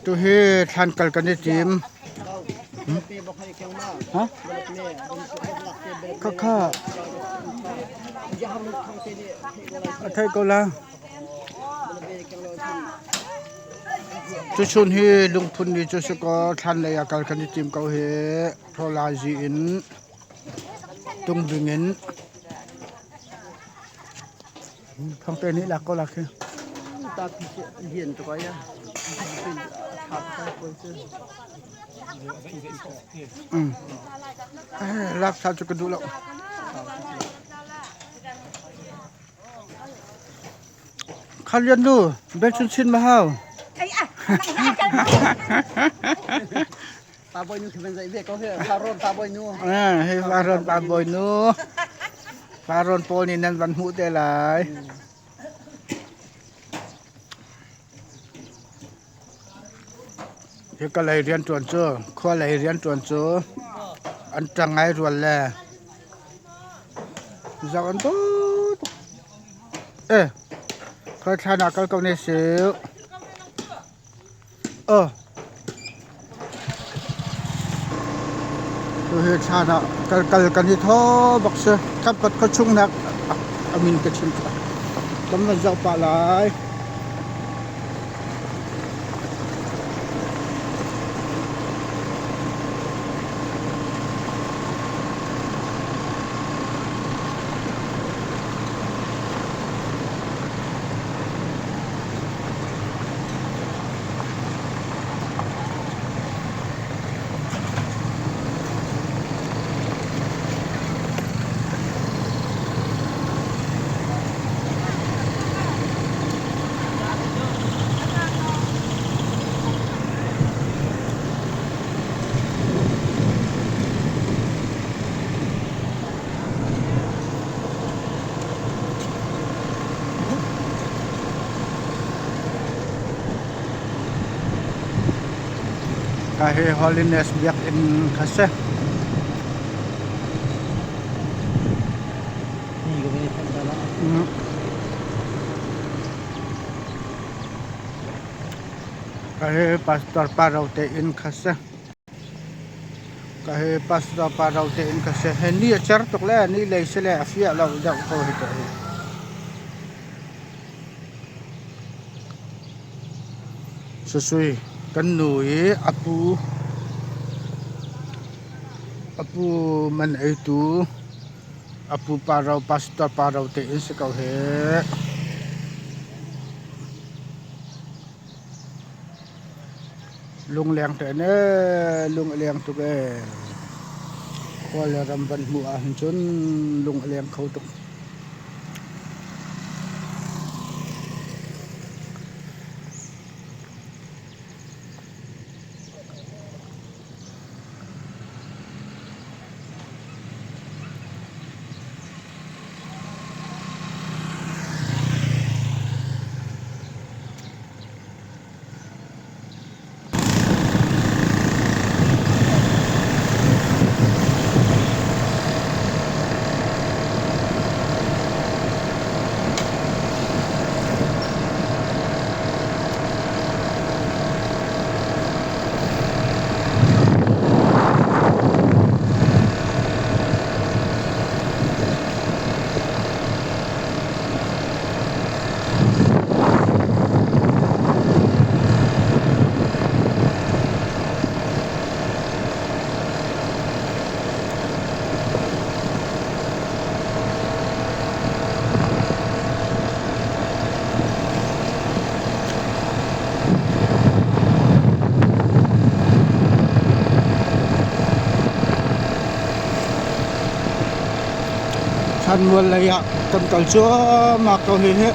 Tuhi thlan kal kan i tim. Khakha a theih ko la. Tuchun hi lungphun ni cu si kaw thlan lei ah kal kan i tim ko hi. Tholai in tungbing in thongte nih lak ko lak hi. Lak tha cu ka duh lo. Kha lian nu bel chun chin ma hau. Pa bawi nu khi van zaih ve ko hi. Farrawn pa bawi nu. Hi Farrawn pa bawi nu. Farrawn pawl nih nan van hmuh te lai. Hi ka lei rianṭuan cu khua lei rianṭuan cu an ṭang ngai rual le zoh an dawt. Eh, khoi thlan ah kal ko ne sih. Tuhi thlan ah kal kan i thaw bak si. Khampat khuachung nak a min ka chim ta. Kan van zoh pah lai. Ka hi Holiness Biakinn kha si. Ka hi Pastor Pa Rote inn kha si. Ka hi pastor pa ro tein ka si. He ni a cer tuk le ni lei si le a fiah lo deuh ko hi to hi. Susui kan nu i a pu man eitu a pu pa ro pastor pa ro tein si ko he. Lungleng tein ee lung a leng tuk ee. Khua le ram van hmuh ahhin cun lung a leng kho tuk. Thlanmual lei ah kan kal cuahmah ko hihi.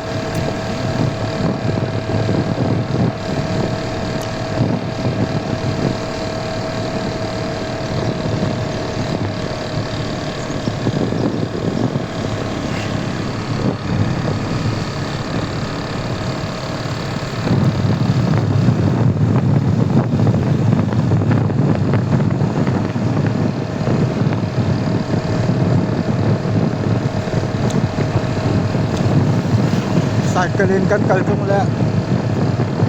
Cycle in kan kal ṭung le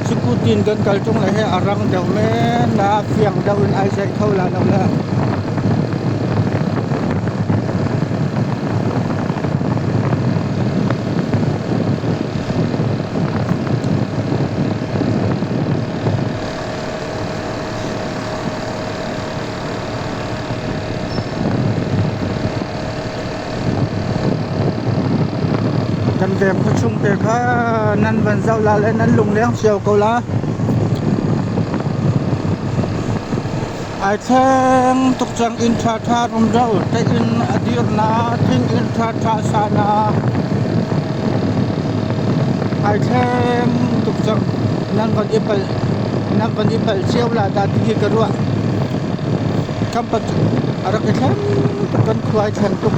sikuti in kan kal ṭung le hi a rang deuh men la fiang deuh in ai zeih kho la lo le. Kan veng khuachung te kha nan van zoh la le nan lungleng cio ko la. Ai thleng tuk cang inn ṭhaṭha rumro te inn a dir na thing inn ṭhaṭha sa na ai thleng tuk cang nan van i palh nan van i palh cio la dah ti khi ka ruah. Khampat a rak i thleng tuk kan khua ai thleng tuk.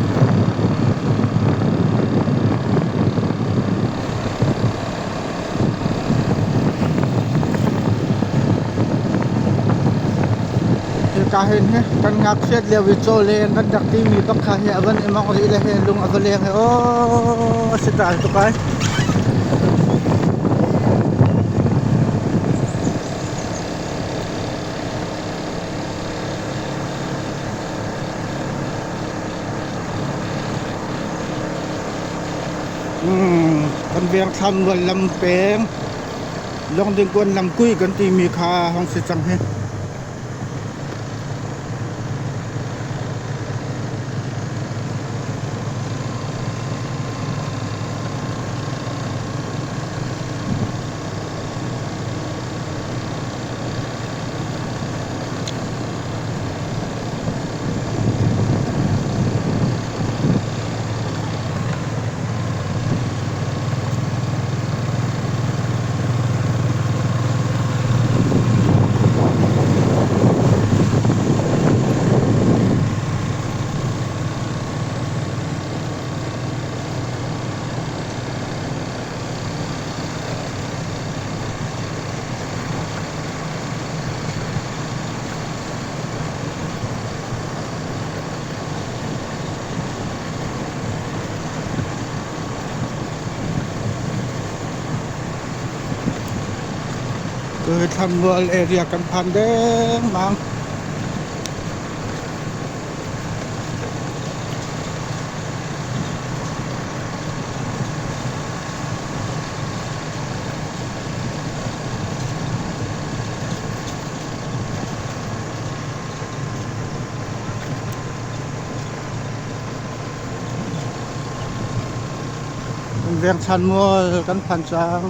Hika hin hi kan ngakchiat lio i cawleng kan rak timi bak kha hi a van i mong rih le hi lung a va leng i aw a si ṭal tuk ai. Kan veng thlamrual lam peng Lawngdingkuan lamkui kan timi kha hong si cang hi. Thlanmual area kan phan dengmang. Vengchan mual kan phan cang.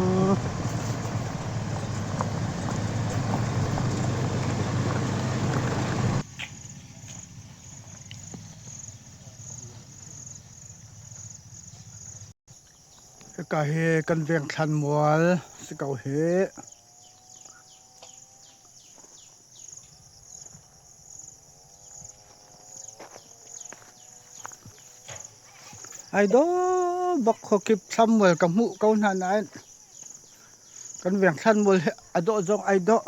Hika hi kan vengthlan mual si ko hi. Ai dawh bak khuakip thlammual ka hmuh ko hna nain kan vengthlan mual hi a dawh zong ai dawh.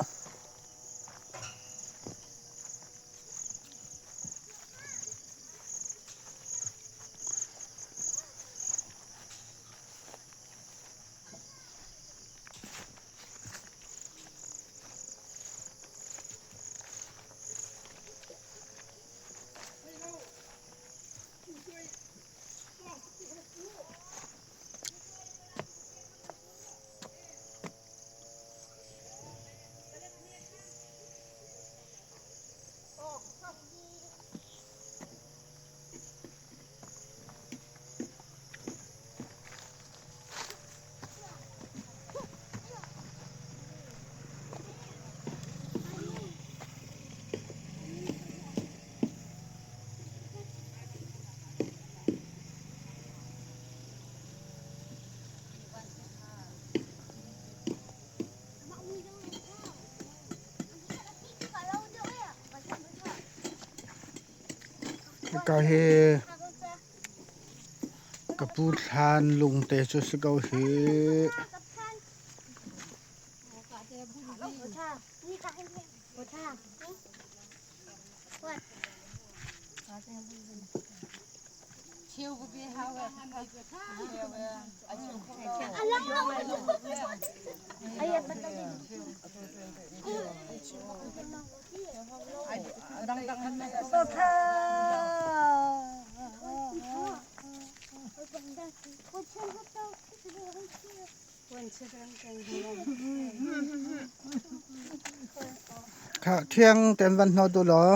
Hika hi ka pu thlan lung te cu si ko hi. Khah thiang tein van hnawt u law.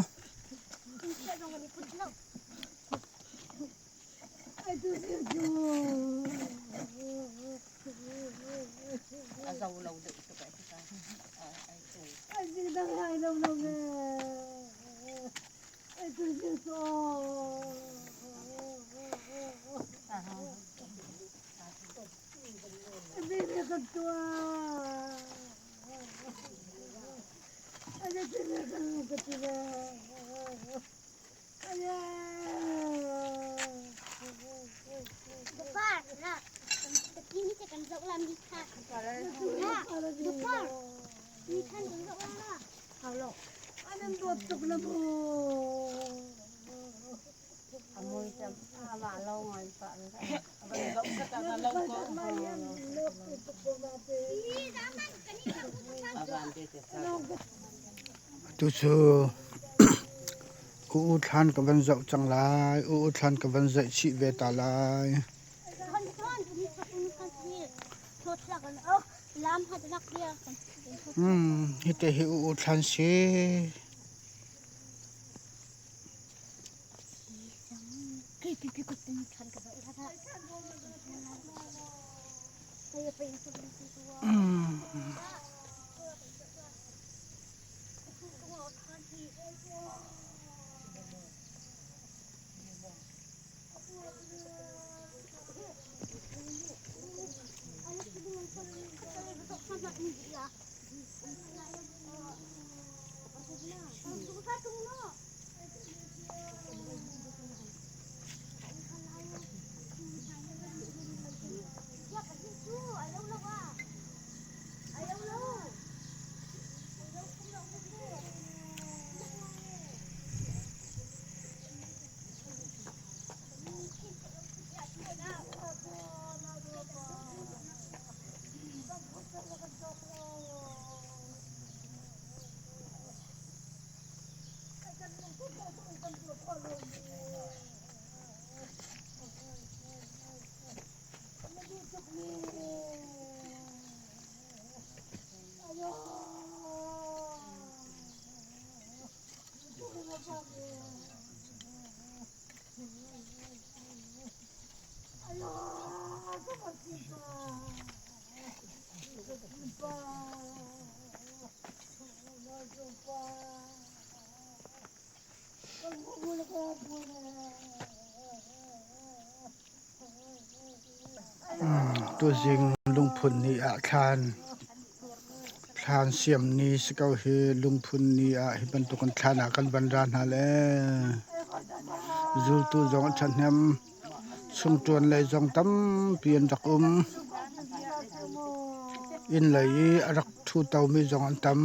Tucu u thlan ka van zoh cang lai. U thlan ka van zeih chih ve ta lai. Hite hi u thlan si. Tuzing lungphun ni ah thlan thlan siam ni si ko hi. Lungphun ni ah hi bantuk in thlan ah kan van ra hna le zultu zong an ṭhahnem. Chungṭuan lei zong tampi an rak um. Inn lei i a rak ṭhutomi zong an tam.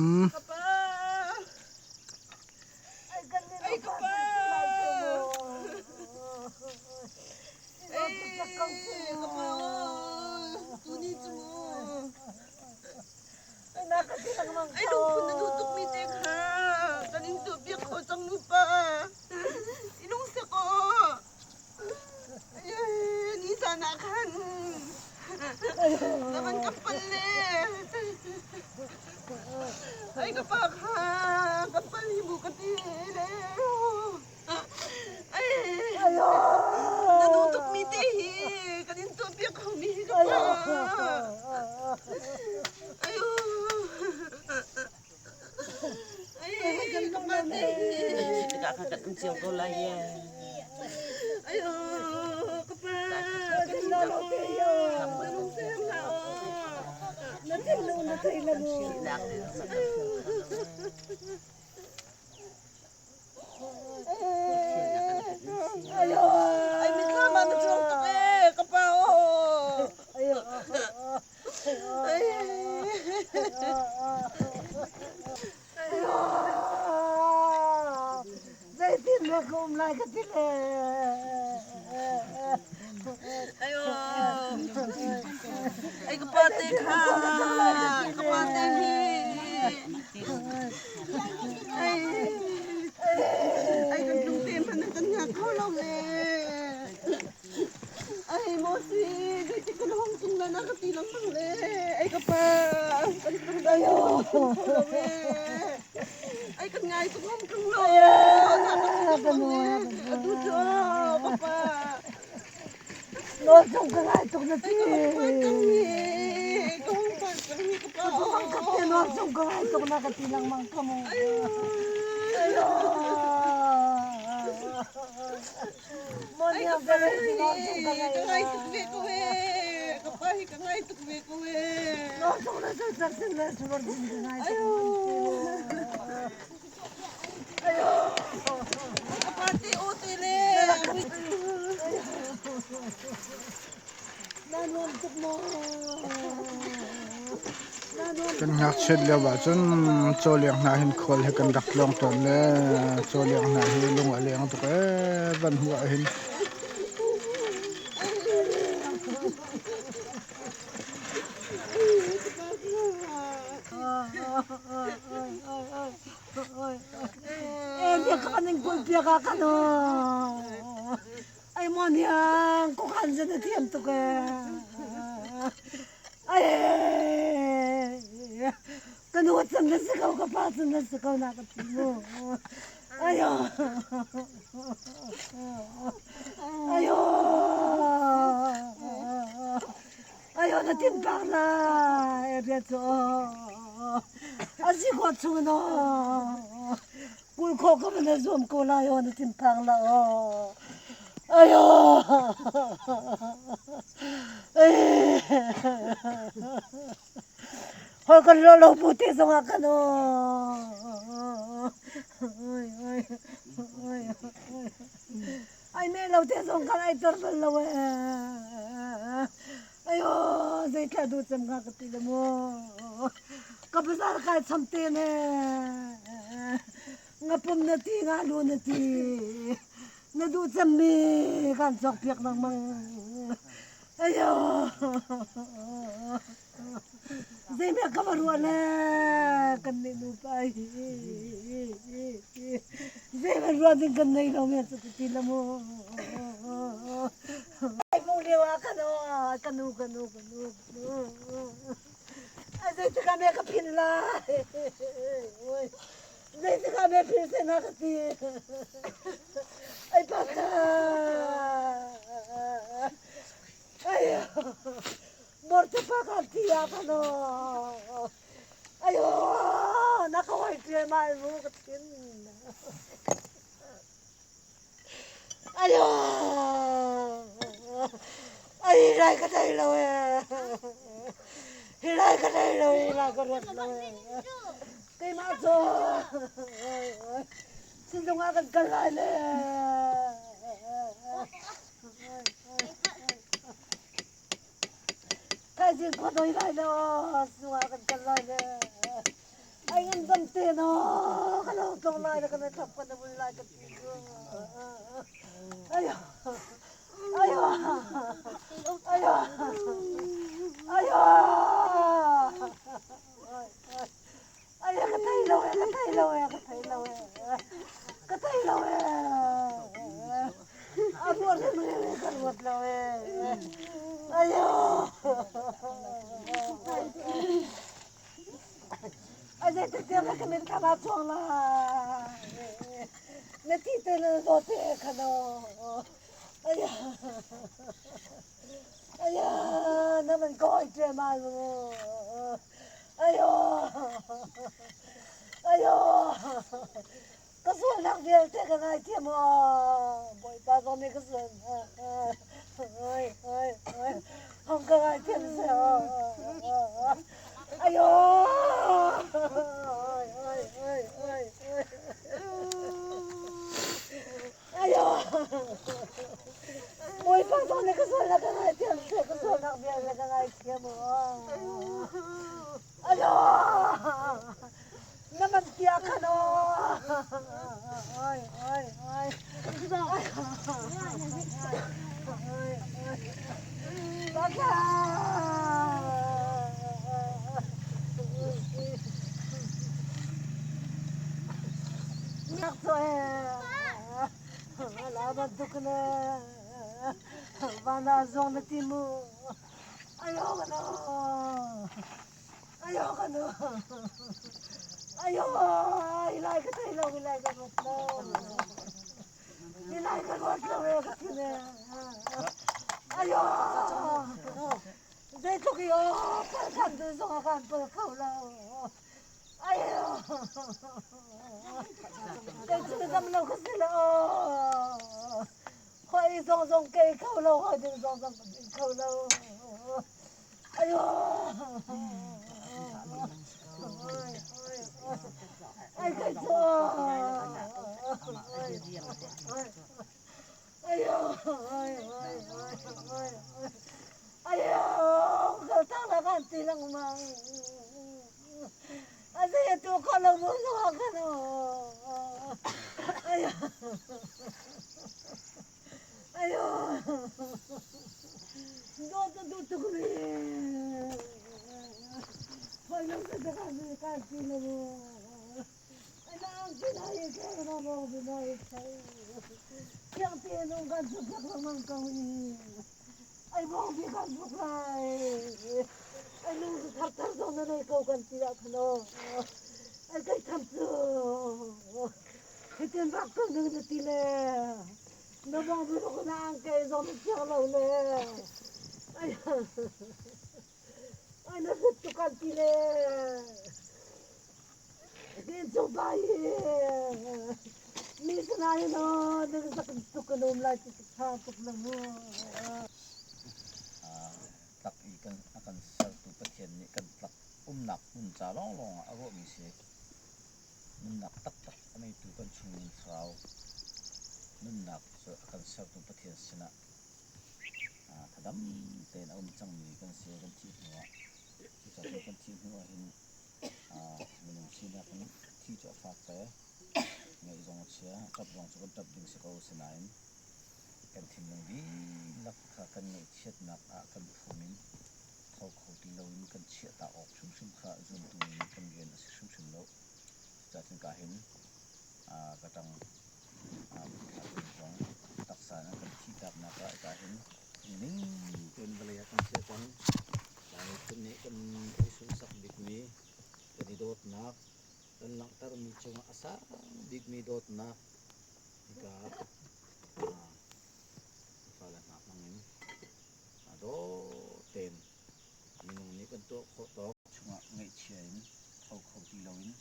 Ai lungphun na duh tukmi te kha kan in tuahpiak khawh cang mu pa. I lungsak aw. Ni zan ah khan na van ka pal le. Ai ka pa kha ka pal hi mu ka ti le. Ai na duh tukmi te hi kan in tuahpiak khomi hi ka pa. Ayo. Ai mitthlam ah na cuang tuk ee ka pa aw. Zeitin na ka um lai ka ti le. Ayo. Ay ka pa te kha. Ka pa te hi. Ay. Ay kan tlung te man kan nga kho lo le. Ay mo si dai kan hong tung na na ka ti lang bang le. Ay ka pa kan tlung dai kho lo le. Ay kan ngai tuk hong tung lo. Atu chu ka pa. Nawl zong ka ngai tuk na ti. Nawl zong ka ngai tuk na ka ti lengmang ka mu. Mon yang ka ngai nawl zong ka ngai. Ka ngai tuk ve ko e. Ka pa hi ka ngai tuk ve ko e. Nawl zong na zai tar sin le suar din ka ngai tuk. Ayo. Ka pa te o te le. Na nuam tuk maw? Na nuam Kan ngakchiat lio ahcun cawliang hna hin khual he kan rak tlawng tawn le cawliang hna hi lung a leng tuk ee van hmuh ahhin. Eh, biak ka ning kul piak ah kan Ai mon hiang ko khan zan a thiam tuk ee. Ai ka nu chan na si ko ka pa chan na si ko na ka ti mu. Ayo. Ayo. Ayo na tim pak la. E bia chu. A si ko chung no. Kul kho ka na zuam ko lai aw na thinphang la aw. Ayo. Hoi kan lo lo bu te zong ah kan aw. Ai me lo te zong kan ai tor bal lo eh. Ayo zeitla du cem nga ka ti le mu. Ka bazar kai cham te ne. Nga pum na ti nga lu na ti. Na du cem mi kan cawk piak lengmang. Ayo. Zeime ka va ruah le kan nih nupa hi. Zeime ruah ding kan nei lo me cu ka ti la mu. Ai mu lio ah kan aw ka nu ka nu ka nu ka nu. Ai zeitik ah me ka phin lai. Zeitik ah me phin se na ka ti. Ai pa ka. Ai morte pa ka ti ah kan aw. Ayo na ka hoi ṭial mai mu ka thin. Ayo ai lai ka thei lo ee. Hi lai ka thei lo hi lai ka ruat lo ee. Keimah cu sizung ah kan kal lai le. Thaizing khua doi lai le aw sizung ah kan kal lai le. Ai ngam dam te no ka lo tlong lai le kan i thlop kan i vui lai ka ti cu. Ayo ayo ayo ayo ayo ka thei lo ee ka thei lo ee ka thei lo ee ka thei lo ee a ruat le ka ruat lo ee ayo A zeitik tiang ka min thlam ah chuang lai. Na ti te le na zaw te khan aw. Aya. Aya, na man kawi ṭe mal mu. Ayo. Ayo. Ka sualnak vialte ka ngaithiam aw. Bawipa zong nih ka sual. Oi, oi, oi. Hong ka ngaithiam seh aw. Ayo. Oi, oi, oi, oi, oi. Ayo. Bawipa zong nih ka sualnak ka ngaithiam seh. Ka sualnak vialte ka ngaithiam aw. Ayo. Na man tiah khan aw. Oi, oi, oi. La bantuk na vana zong na ti mu. Ayo ka no. Ayo ka no. Ayo, ilai ka thei lo, ilai ka ruat lo. Ilai ka ruat lo e ka ti ne. Ayo. Zeitluk i aw pal kan tu zong a kan pal kho lo. Ayo. Kei cu dam lo ka si lo. Hoi zong zong kei kho lo, hoi ding zong zong ding kho lo. Ayo. Ai kai cu. Ayo. Ayo. Kal tak la kan ti lang mang. Azai tu ko lo mu zo kan o. Ayo. Ayo. Dawt na duh tuk rih. Hawi lo ka ka ka ti lo. Anang pinay ka na mo pinay ka. Siang tinong kan suplak lamang kau ni. Ay mo bi kan suplay. Ay nung thar zong na nei ko kan ti khano. Ay kai tham chu. Hitin bak ko nang na ti le. Na bong bi ko na ang kay zong na siang lo le. Ay ay na tu kan ti le. Din chung pa hi mi sinai no ding sak tuk kan um lai ti tha tuk na mu. Tlak i kan a kan sertu Pathian nih kan tlak umnak hmun ca lawnglawng ah a ruahmi si. Nunnak taktak a ngeitu kan chungin thlarau nunnak cu a kan sertu Pathian sinah thadam tein a um cangmi kan si kan thih hnuah. Cucaah kan thih hnu ahhin minung sinak in thi cu a fak ve. Ngaih zong a chia, ṭap zong cu kan ṭap ding si ko sinain kan thinlung dihlak kha kan ngaihchiatnak ah kan phum in tho kho ti loin kan chiahta awk hrimhrim kha zumtu nih kan rian a si hrimhrim lo. Cucaah cun ka hin ka ṭang zong taksa in an kan thihtaknak ah ka hin ning tein vawlei ah kan chiah cang. Lai miphun nih kan i sunsak bikmi kan i dawtnak kan langhtermi cungah a sang bikmi dawtnak hika fale hna hmangin dawh tein minung nih kan tuah khawh tawk chungah ngaihchia in tho kho ti loin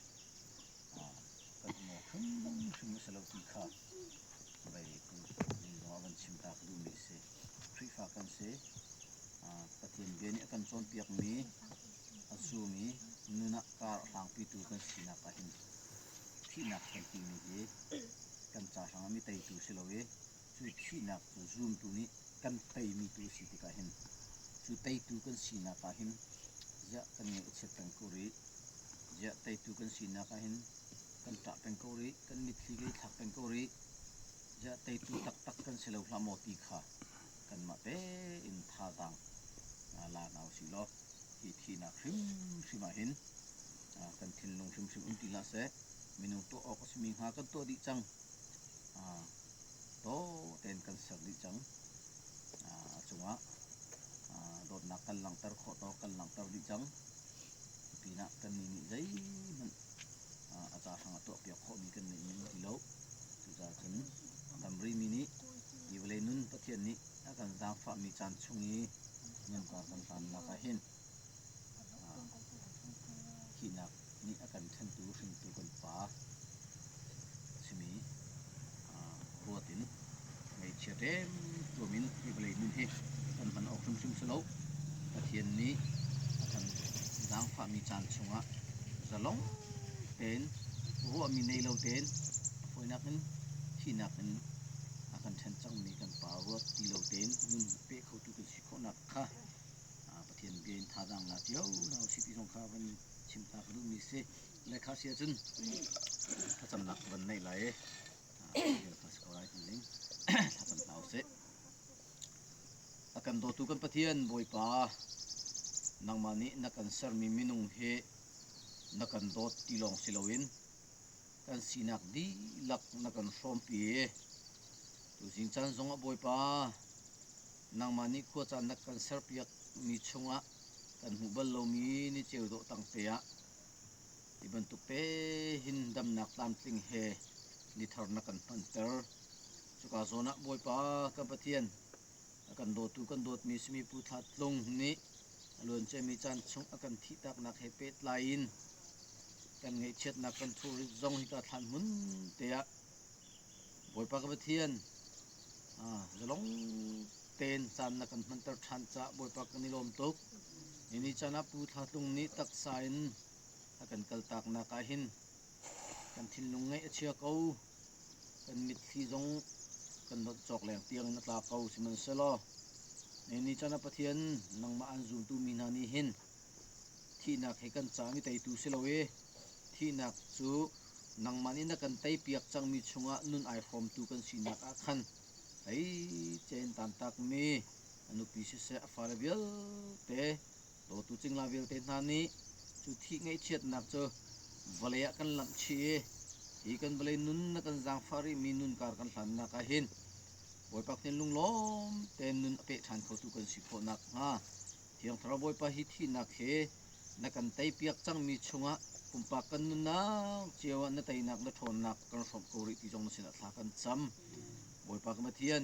kan um awk hrimhrim a si lo ti kha vei zong ah van chim ta ka duhmi a si. Khrihfa kan si. Pathian bia nih a kan cawnpiakmi a zum i nun ah kar a hlangpitu kan sinak ah hin thihnak kan timi hi kan ca hrangah mi teitu si lo i cu thihnak cu zumtu nih kan teimi tu a si tikah hin cu teitu kan sinak ah hin ziah kan ngaih a chiat peng ko rih, ziah teitu kan sinak ah hin kan ṭah peng ko rih, kan mitthli kan i thlak peng ko rih, ziah teitu taktak kan si lo hlah maw ti kha kanmah tein thazaang la hna usih law hi thihnak hrimhrim ah hin kan thinlung hrimhrim um ti hlah seh. Minung tuah awk a simi hnga kan tuah dih cang. Dawh tein kan ser dih cang. A cungah dawtnak kan langhter khawh tawk kan langhter dih cang. Pinah kannih nih zeihmanh a ca hrang ah tuahpiak khawhmi kan neih men ti lo. Cucaah cun dam rihmi nih hi vawlei nun Pathian nih a kan zaangfahmi caan chung i nunkar kan hlannak ah hin thihnak nih a kan ṭhentu hringtu kan Pa simi ruat in ngaihchia ṭemṭuam in hi vawlei nun hi kan hman awk hrimhrim si lo. Pathian nih a kan zaangfahmi caan chungah zalong tein ruahmi nei lo tein a fawinak in thihnak in a kan ṭhen cangmi kan Pa ruat ti lo tein nun a pe khotu kan si khawhnak kha Pathian bia in thazaang la cio hna usih ti zong kha van chim ta ka duhmi si. Le kha si ahcun thlacamnak ka van neih lai i kha si ko lai kan ling thlacam hna usih. A kan dawtu kan Pathian Bawipa nangmah nih na kan sermi minung hi na kan dawt ti lawng si loin kan sinak dihlak na kan hrawmpi i. Tuzing caan zongah Bawipa, nangmah nih khua caan na kan serpiak mi chungah kan hmuh bal lomi ni ceu dawh tang te ah hi bantuk te hin damnak tlamtling he ni thar na kan hmanter. Cuka zawn ah Bawipa kan Pathian, a kan dawtu kan dawtmi simi Pu Thla Tlung nih a luanciami caan chung a kan thihtaknak he pehtlai in kan ngaihchiatnak kan thurrit zong hika thlan hmun te ah Bawipa ka Pathian, zalong tein caan na kan hmanter ṭhan caah Bawipa kan i lawm tuk. Ni caan ah Pu Thla Tlung nih taksa in a kan kaltaknak ah hin kan thinlung ngaih a chia ko. Kan mitthli zong kan lonh cawk leng tiang in a tla ko. Sihmanhsehlaw ni caan ah Pathian nangmah an zumtu mi hna nih hin Thihnak hi kan caah mi teitu si lo i thihnak cu nangmah nih na kan teipiak cangmi chungah nun ai hrawmtu kan sinak ah khan hleice in tantakmi a nupi siseh a fale vialte dawtu cingla vialte hna nih cu thih ngaihchiatnak cu vawlei ah kan lamh chih i hi kan vawlei nun na kan zaangfah rihmi nun kar kan hlannak ah hin Bawipa kan lunglawm tein nun a peh ṭhan khotu kan si khawh nakhnga Thiang Thlarau Bawipa hi thihnak he na kan teipiak cangmi chungah pumpak kan nunnak cio ah na teinak na ṭhawnnak kan hrawmh ko rih ti zong na sinah thla kan cam. Bawipa kan Pathian,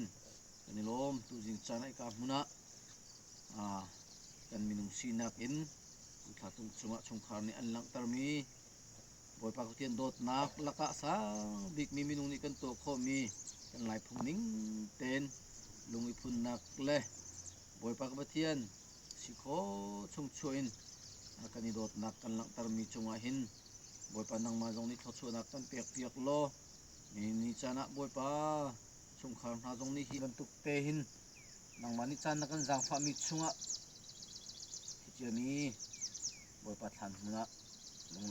kan i lawm tuzing caan ah hika hmun ah kan minung sinak in thla tung chungah chungkhar nih an langhtermi Bawipa Pathian dawtnak lakah sang bikmi minung nih kan tuah khawhmi kan Laiphung ning tein lung i phunnak le Bawipa ka Pathian, si khawh chung chuah in kan i dawtnak kan langhtermi cungah hin Bawipa nangmah zong nih thluachuahnak kan pekpiak law ni caan ah Bawipa chungkhar hna zong nih hi bantuk te hin nangmah nih caan na kan zaangfahmi chungah thi ciami Bawipa thlan hmun ah lung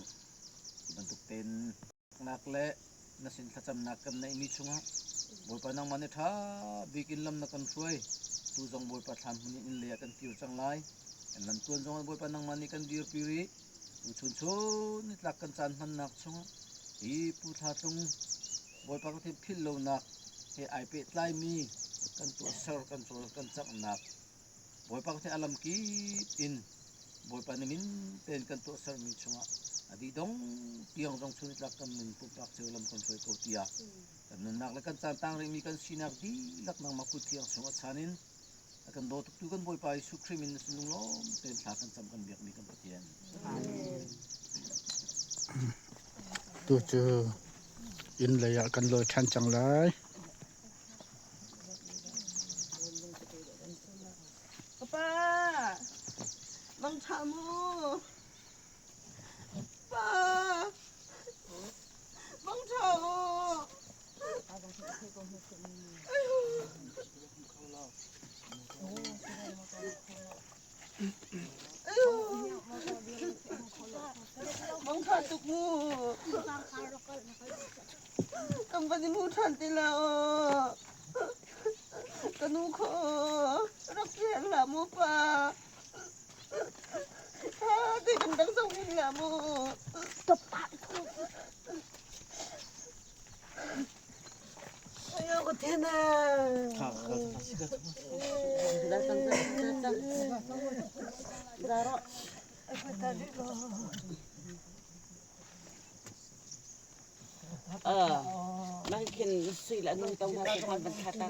hi bantuk tein nak le na sin thlacamnak kan neihmi chungah Bawipa nangmah nih ṭha bik in lam na kan hruai. Tu zong Bawipa thlam hmun in inn lei ah kan kir cang lai. Kan lam tuan zongah Bawipa nangmah nih kan dirpi rih. Tu chun chun nitlak kan caan hmannak chungah hi Pu Thla Tlung Bawipa ka thil philh lonak he ai pehtlaimi kan tuahser kan cawl kan canghnak Bawipa ka a lam kip in Bawipa na min tein kan tuahsermi chungah a dih dong tiang zong chun tlak kan nun pumpak cio lam kan hruai ko tiah kan nunnak le kan caan tang rihmi kan sinak dihlak nangmah kut thiang chungah chan in a kan daw tuktu kan Bawipa Jesuh Khrih min na sinung lawm tein thla kan cam kan biakmi kan Pathian. Tu cu inn lei ah kan lawi ṭhan cang lai. Ka pa, mangṭha mu. Pa, mangṭha u. Mangṭha tuk mu. Kan van i hmu ṭhan ti lo. Ka nu khaw rak rian hlah mu pa. Tha te kan dang zong in hlah mu. Ayo ka thena.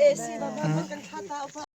Eh, si ba ba kan thla ta upa.